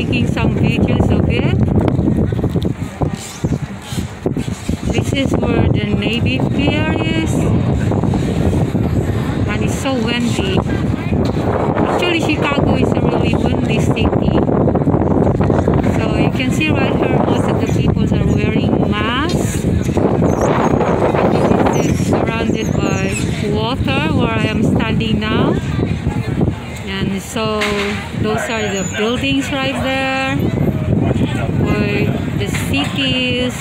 making some videos of it. This is where the Navy Pier is, and it's so windy. Actually, Chicago is a really windy city. So you can see right here, most of the people are wearing masks. This is surrounded by water where I am standing now. And so those are the buildings right there, where the city is.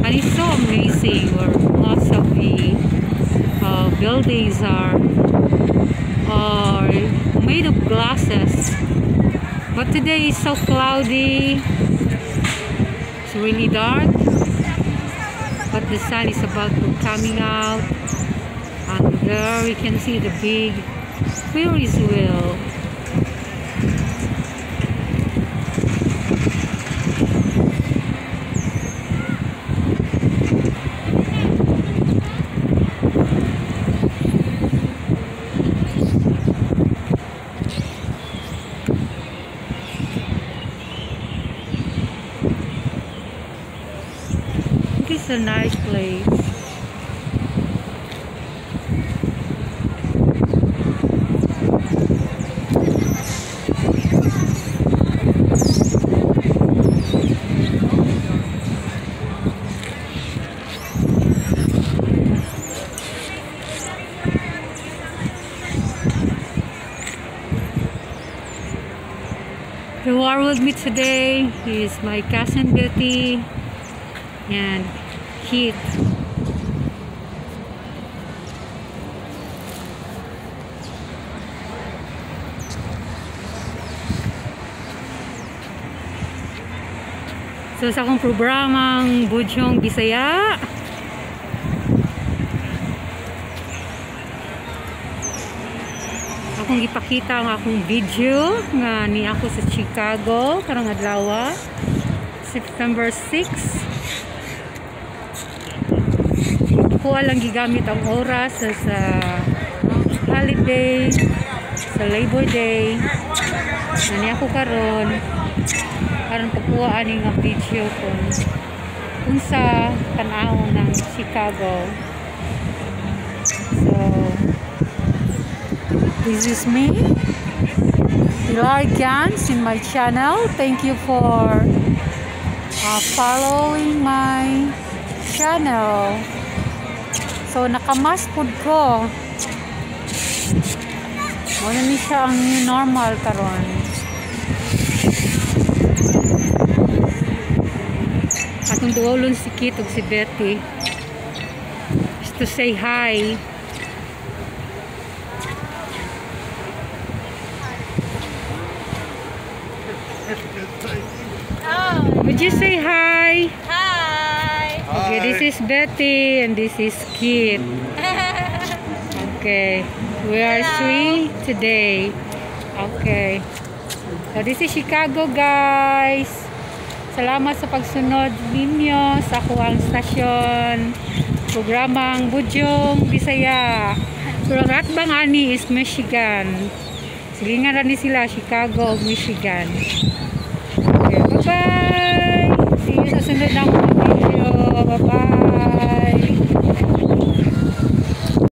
And it's so amazing where most of the buildings are made of glasses. But today is so cloudy. It's really dark. But the sun is about to coming out. And there we can see the big Ferris wheel. It's a nice place. The war with me today is my cousin Betty and Keith. So sa akong programang Budyong Bisaya, akong ipakita ang akong video nga ni ako sa Chicago karong adlaw, September 6. Ako lang gigamit ang oras sa holiday, sa Labor Day. Nani ako karon pagkuha aning ang video ko unsa tan-aw ng Chicago. So this is me, Pilar Gans, in my channel. Thank you for following my channel. So nakamask food ko. Wala ni siya ang new normal karon. Atong duolon si Kit ug si Betty just to say hi. Would you say hi? Hi. Okay, this is Betty and this is Kit. Okay, we are three today. Okay, so this is Chicago, guys. Salamat sa pagsunod ninyo sa kuwang stasyon, programang Budyong Bisaya. Pero ratbang ani is Michigan. Silingan ni sila Chicago, Michigan. Okay, bye-bye.